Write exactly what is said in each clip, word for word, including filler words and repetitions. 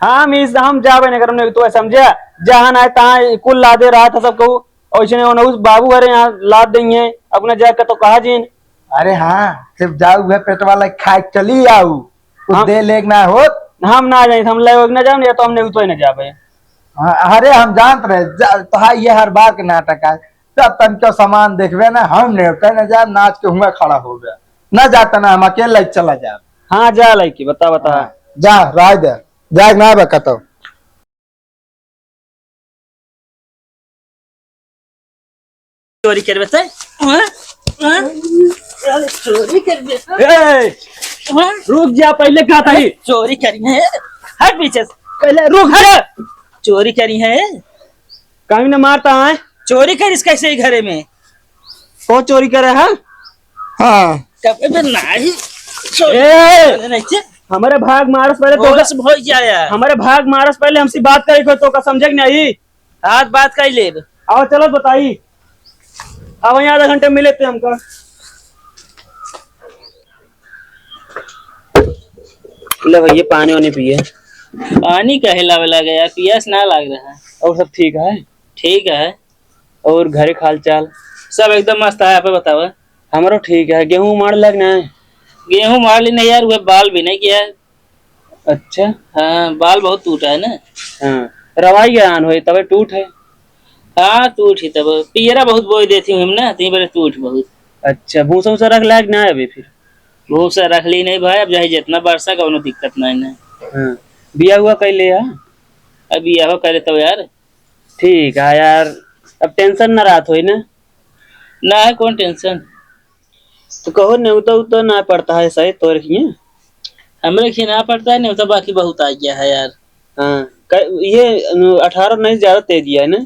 हम इस, हम जाबे नहीं करम, नहीं तो समझे, जहाँ ना तहाँ कुल लादे रहा था सब कहू, और इसने उन्हें उस बाबू घरे यहाँ लाद देंगे, अपने जाकर तो कहा जीन। अरे हाँ, सिर्फ जाऊ है पेट वाला खाए चली आऊ, कुछ हम दे लेग ना होत। हम ना जाए, हम ले ना जाओ, या तो हमने उतरे ना जाबे। हाँ, अरे हम जानत रहे, जा, तो हाँ, ये हर बार के नाटक है। जब तन के सामान देखबे ना, हम नहीं उतरे ना जाए, नाच के हुआ खड़ा हो गया। ना जाता ना, हम अकेले चला जाए। हाँ, जा लइकी, बता, बता। हाँ, जा, राय दे, जाए ना बा कतौ। चोरी करबे ते? हाँ? हाँ? साले चोरी करबे ते? ए! हाँ? रुक जा, पहले कहा था ही। चोरी करी है। हट पीछे से। पहले रुक जा। चोरी करी है। कहीं ना मारता है। चोरी करिस कैसे ही घरे में? कौन चोरी करे है? हाँ। कबे बे नाही। चोरी ए! करे नहीं थे। हमारे भाग मारस पहले तो होश भोई जाया। हमारे भाग मारस पहले हमसे बात करे को तो का समझे कि नहीं? आज बात कर लेब। आओ, चलो बताई। अब वहीं आधा घंटे मिले थे हमका। ले भैया, पानी वानी पिए। पानी काहे लावे लागे यार, पियास ना लाग रहा है। और सब ठीक है? ठीक है। और घरे के हाल चाल? सब एकदम मस्त है, आप बतावा। हमरो ठीक है। गेहूं मार लग ना है? गेहूं मार ली नहीं यार, वह बाल भी नहीं किया है। अच्छा। हाँ, बाल बहुत टूटा है ना। हाँ, रवाई के आन होए, तबे टूट है। हाँ, टूट ही तब। पियरा बहुत बोई देती हूँ हम ना, तो ये बड़े टूट बहुत। अच्छा, भूसा उसा रख लायक ना है अभी फिर? भूसा रख ली नहीं भाई, अब चाहे जितना बरसा, कौनो दिक्कत नहीं ना। हाँ, बिया हुआ कैले है? अब बिया हो करे तब यार। ठीक है यार, अब tension ना रहत होई ना? ना है, कौन tension? तो कहो, नेवता उता ना पड़ता है शायद तोरे खिया? हमरे खिया ना पड़ता है नेवता, बाकी बहुत आ गया है यार। हाँ, क-, ये, अ, अठारह उन्नीस ज्यादा तेज है ना?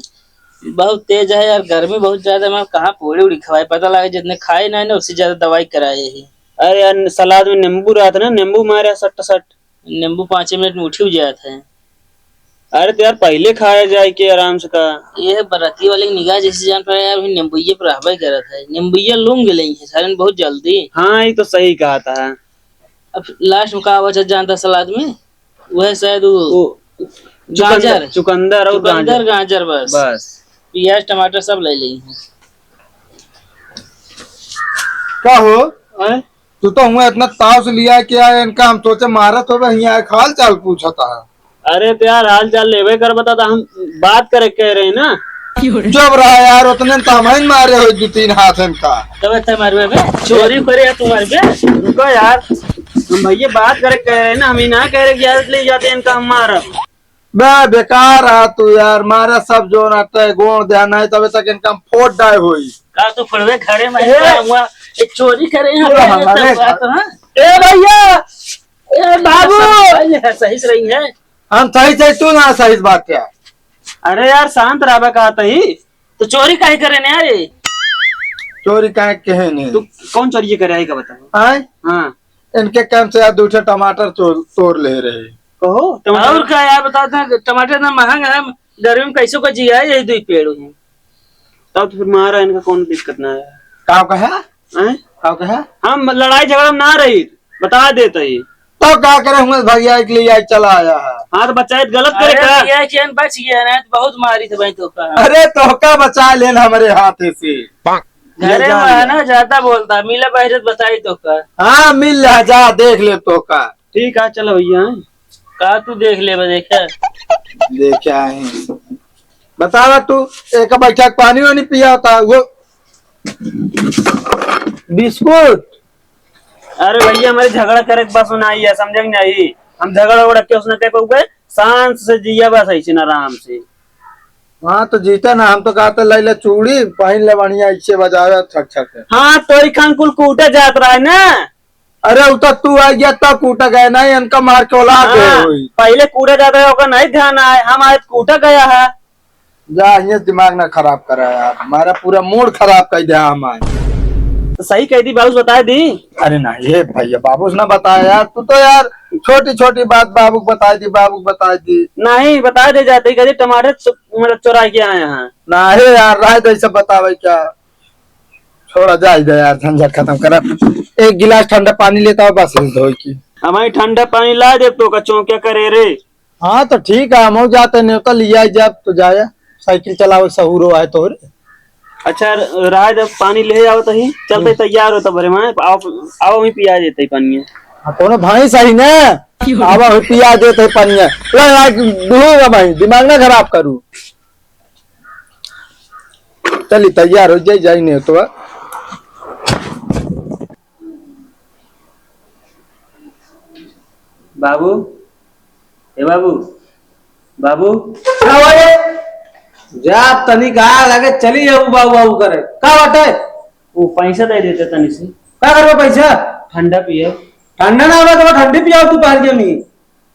बहुत तेज है यार, गर्मी बहुत ज्यादा है, मैं कहाँ पूड़ी उड़ी खवाए, पता लगे जितने खाए ना है ना, उससे ज्यादा दवाई कराए ही। अरे यार, सलाद में नींबू रहता ना, नींबू मारे सट सट। नींबू पाँचे मिनट में उठी जात है। अरे तो यार, पहले खाया जाए के आराम से का। ये बरती वाले की निगाह जैसे जान पड़ा यार, वही नींबुइये पर रहबे करत है। नींबुइया लूंग गई है सारे बहुत जल्दी। हाँ, ये तो सही कहा था। अब last में का बचत जानता सलाद में? वह शायद वो वो चुकंदर, गाजर। चुकंदर और चुकंदर, गाजर। गाजर बस। बस। प्याज, टमाटर सब ले ली हैं। का हो? हैं? तू तो हुआ इतना ताव से लिया कि यार इनका हम सोचे मारत हो, यहाँ एक हाल चाल पूछता है। अरे तो यार हाल चाल लेवे कर बता, तो हम बात करे कह रहे हैं ना। चुप रहा यार, उतने तो हम ही मारे हो दो तीन हाथ इनका। तब इतना मारबे बे? चोरी करे है तू मारबे? रुको यार, हम भैया बात करे कह रहे हैं ना, हम ही ना कह रहे कि यार ले जाते इनका हम मारब। बे बेकार आ तू यार, मारा सब जोन आटे गोड़ दे, नहीं तबे तक इनका हम फोड़ डाए होई। का तू फोड़वे घरे में ए! का हुआ? ये चोरी करे हैं, पूरा हमारे घर। तो, हाँ? ए भैया, ए बाबू! सही है, सही से रही है। हम सही सही, तू ना सही बात क्या? अरे यार, शांत रहबे कहा तही। तो चोरी काहे करे ने यार? चोरी काहे कहे नहीं? तू कौन चोरी करे आई का बताओ? आए? हाँ। इनके काम से यार दो ठे टमाटर चोर, तोड़ ले रहे। कहो, टमाटर। और का यार, बताओ तो, टमाटर इतना महंगा है, गर्मी में कैसे को जिया है, यही दो ही पेड़ हैं। तब तो फिर मारा, इनका कौन दिक्कत ना है। का कहा? हैं? का कहा? हम लड़ाई झगड़ा में ना रही, बता देते ही। तो का करे हुए भैया के लिए चला आया है। हाँ, तो बचाए गलत करे अरे का? भैया, चैन बच गया ना, तो बहुत मारी थे भाई तो का। अरे तो का बचा लेन हमारे हाथ से। घरे में है ना, ज्यादा बोलता, मिला बहरत बताई तो का। हाँ, मिल रहा, जा देख ले तो का। ठीक है, चलो भैया। का तू देख ले, देखे? देखे आए हैं। बतावा तू, एक बैठक पानी वानी पिया था, वो बिस्कुट। अरे भैया, हमारे झगड़ा करे के बस ना आई है, समझे कि नहीं? हम झगड़ा उगड़ा क्यों सुना कह पाऊंगे? शांत से जिया बस ऐसे ना आराम से। हाँ, तो जीता ना, हम तो कहते लैला चूड़ी पहन ले बढ़िया, ऐसे बजावे छक छक। हाँ, तोरी खान कुल कूटे जात रहा है ना। अरे, उ तो तू आ गया, तब कूटा गए ना, इनका मार के औलाद हाँ, होई। पहले कूटा जाता है, ओकर नहीं ध्यान आए, हम आज कूटा गया है। जा, ये दिमाग ना खराब करा यार, हमारा पूरा मूड खराब कर दिया हमारे। तो सही कह दी, बाबू बता दी। अरे ना, ये भैया, बाबू से ना बताया यार, तू तो यार छोटी छोटी बात बाबू को बता दी, बाबू को बता दी। नहीं, बता दे जाते, कह दी टमाटर चु-, मतलब चुरा के आए हैं। नहीं यार, राय दे सब बतावे क्या। छोड़ा, जा इधर यार, झंझट खत्म करा। एक गिलास ठंडा पानी लेता हूँ, बस धोई की। हमारी ठंडा पानी ला दे तो का चौंक्या करे रे। हाँ, तो ठीक है, हम जाते, नेवता लिया जाए, तो जाए, साइकिल चलावे सहूरो आए तोहरे। अच्छा, र-, रहा जब पानी ले आवत ही, चलते हम्म। तैयार होता बरे माए, आओ, आओ, वहीं पिया देते ही पानी है। हाँ, कोनो भाई सही ना, आवा, वहीं पिया देते ही पानी है। ला, ला, दूर भाई, दिमाग ना खराब करू। चली, तैयार हो जाई, जाई नेवतवा। बाबू, ए बाबू, बाबू। का बाटे? जा तनी का लगे चली जाऊ बाबू बाबू करे। का बाटे? वो पैसा दे देते तनी से। का करबे पैसा? ठंडा पिए। ठंडा ना होगा तो ठंडी पियाओ तू पानी में।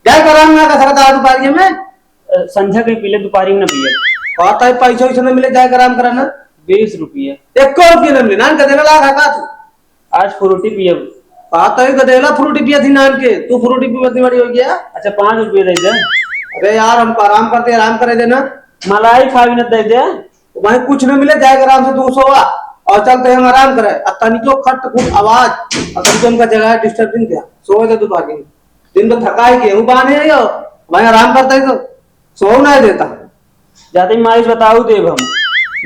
जाए कराम ना कर सकता तू पानी में। अ, संझा के पीले, दोपहरी में ना पिए। कहता है पैसा वैसा ना मिले, जाए कराम करा ना। बीस रुपये। एको रुपये ना मिले, नान का देना लाग है का तू? आज फ्रूटी पिए। कहता है गदेला फ्रूटी पिया थी नान के, तू फ्रूटी पिया थी बड़ी हो गया। अच्छा, पाँच रुपये दे दे। अरे यार, हम आराम करते, आराम करे देना। मलाई खावी न दे दे। वहीं कुछ न मिले, जाए आराम से तू सोवा और चलते हम आराम करे। अब तनिको खट खुट आवाज और तनिको उनका जगह डिस्टर्बिंग क्या? सोवे दे तू बाकी। दिन तो थका है, गेहूं बांधे है यो, वहीं आराम करता है तो सोऊ ना देता। जाते ही माई से बताऊ देब हम।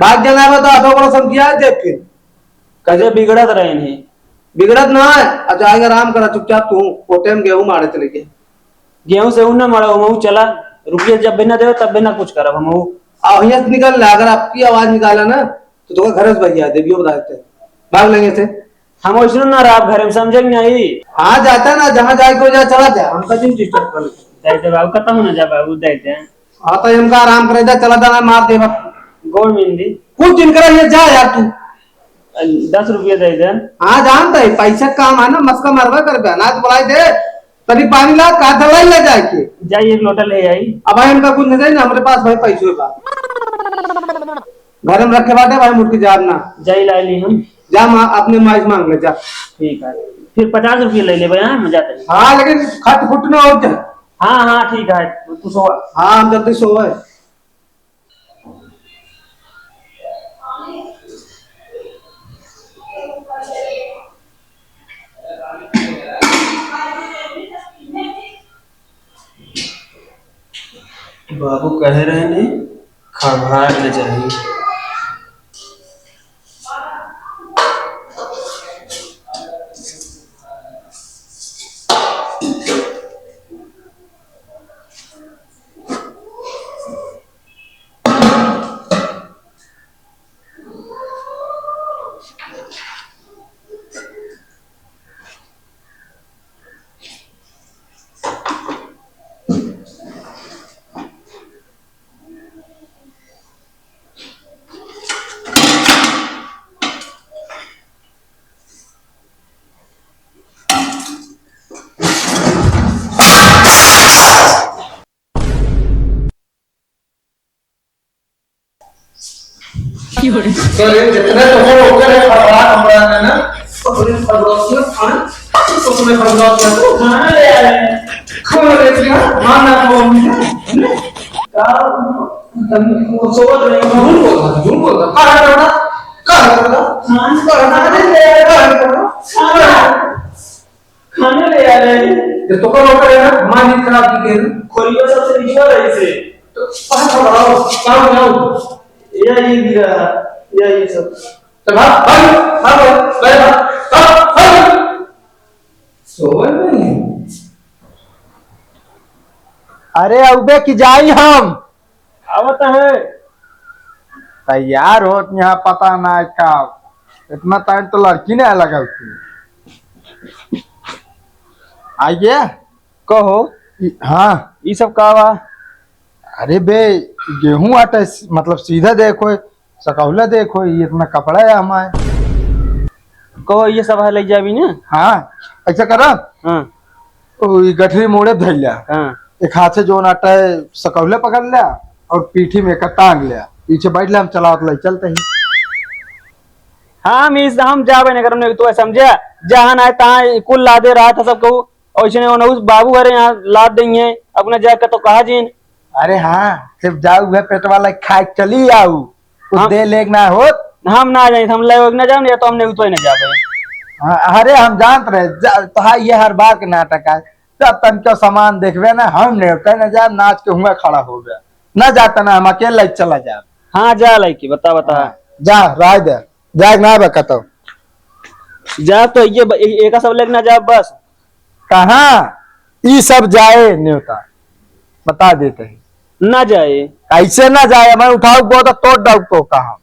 भाग जाना है तो आधो बड़ा समझिया है देख के। कैसे बिगड़त रहे नहीं? बिगड़त ना है। अच्छा, आगे आराम करा चुपचाप तू, कोटे में गेहूं मारे चले गए। गेहूं से ऊ ना मरा, हम चला, रुपये जब भी ना देवे तब भी ना कुछ करब हम। आ, हियां से निकल ले, अगर आपकी आवाज निकाला ना तो तोका घर से भैया देवियो बता देते। भाग लेंगे से। हम वैसनो ना रहब घरे में, समझे कि नहीं? हाँ, जाता ना, जहाँ जाए को जा, चला जा, हमका जिन डिस्टर्ब कर। दे दे बाबू, कतहु ना जा बाबू, दे दे। हाँ, तो हमका आराम करे जा, चला जाना, मार दे बस। गोड़ मिंदी। कुछ दिन करे, ये जा यार तू। दस रुपये दे दे। हाँ, जानता है, पैसा काम है ना, मस्का मारवा कर बे, ना तो बुलाई दे, तभी पानी ला, का दवाई ले जाए के। जाइए, एक लोटा ले आई। अब भाई, हमका कुछ नहीं चाहिए ना, हमारे पास भाई पैसे बा। घर में रखे बाटे भाई, मुड़ के जाब ना। जाई लाई ली हम। जा माँ, अपने माई से मांग ले, जा। ठीक है, फिर पचास रुपये ले ले भाई, हाँ, हम जाते हैं। हाँ, लेकिन खट खुट ना हो जा। हाँ, हाँ, ठीक है, तू सोवा। हाँ, हम जल्दी सोवे। बाबू कहे रहे नहीं, खंगार ले जाही। करे, जितने तो वो होकर है, खबरा, खबरा है ना, तो तुम्हें खबरा किया, हाँ? तो तुम्हें खबरा किया, तो खाना ले आए। खाना ले लिया, हाँ ना, तो हमने, हमने, क्या, तुम, वो सोच रहे हो, झूठ बोल रहा, झूठ बोल रहा, कहाँ है बेटा? कहाँ है बेटा? खाना, खाना ले आए, कहाँ है बेटा? खाना। खाना ले आ रहे हैं। ये तो कल होता है ना, हमारी नींद खराब की है ना। खोलियो सबसे निचला रही से। तो कहाँ खबर आओ, कहाँ बनाओ? या ये गिरा, या ये सब। तो भाग, भाग, भाग, भाग, भाग, भाग, भाग। सोए नहीं। अरे अउबे कि जाई हम। आवत है। तैयार होत यहाँ पता ना है का, इतना टाइम तो लड़की ने लगा थी। आइए। कहो। इ-, हाँ। ई सब का बा? अरे बे, गेहूं आटा स-, मतलब सीधा देखो, सकौला देखो, ये इतना कपड़ा है हमारे। कहो, ये सब है, ले जाबी ना? हाँ, ऐसा करा। हाँ। ओ, ई गठरी मोड़े धइला। हाँ। एक हाथे जोन आटा है, सकौले पकड़ लिया और पीठी में एक टांग लिया। पीछे बैठ ले, हम चलावत ले चलते ही। हाँ, हम इस, हम जाबे नहीं करम, नहीं तो समझे, जहाँ ना है, तहाँ कुल लादे रहा था सब कहू। और इसने उन्हें उस बाबू घरे यहाँ लाद देंगे, अपना जाकर तो कहा जीन। अरे हाँ, सिर्फ जाऊ है पेट वाला खाए चली आऊ। कुछ हम दे लेग ना होत। हम ना जाई, हम ले ना जाओ, या तो हमने उतोय ना जाबे। हाँ, अरे हम जानत रहे, जा, तो हाँ, ये हर बार के नाटक है। तब तनिको सामान देखबे ना, हम नेवते न जाब, नाच के हुआ खड़ा होबे। न जाता ना, हम अकेले चला जाब। हाँ, जा लइके, बता, बता। हाँ, जा, राय दे। जाए ना बा कतौ। जा तो ये ब-, ए-, एका सब लेके ना जा बस। कहाँ? ई सब जाए नेवता। बता देते हैं। ना जाए। कैसे ना जाए? मैं उठाऊ को तो तोड़ डाऊ को कहाँ?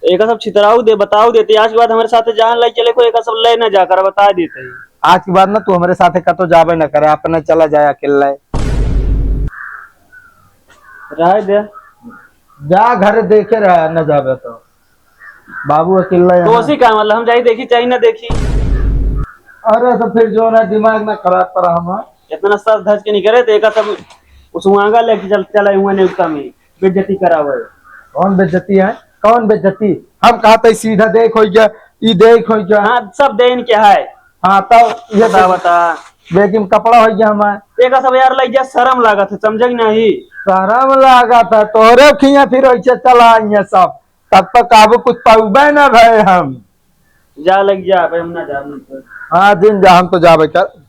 एका सब छितराऊ दे, बताऊ देते। आज के बाद हमरे साथे जहाँ ले चले को, एका सब ले ना जा कर, बता देते हैं। आज के बाद ना तू हमरे साथे कतौ जाबे ना करे, अपने चला जाए अकेले। रह दे। जा घर देखे रहा, न जाबे तो। बाबू अकेला यहाँ। तो उसी का मतलब, हम जाई देखी चाहे ना देखी। अरे तो फिर जो ना दिमाग ना खराब करा हम। इतना सर धज के नहीं करे, तो एका सब उस वांगा लेके चल, चला हुआ नेवता में, बेइज्जती करावे। कौन बेइज्जती है? कौन बेइज्जती? हम कहते सीधा देख हो गया, ई देख हो गया। हाँ, सब देन के है। हाँ, तो ये बता, तो बता। बेगी में कपड़ा हो गया हमार। एका सब यार लग गया, शर्म लागत है, समझे कि नहीं? शर्म लागत है, तोहरे खिया फिर ऐसे चला आइए सब। तब तक काबू कुछ पाउबे ना भए हम। जा लग जा, भाई हम ना जाब नहीं तो। हाँ, दिन जा, हम तो जाबे कर।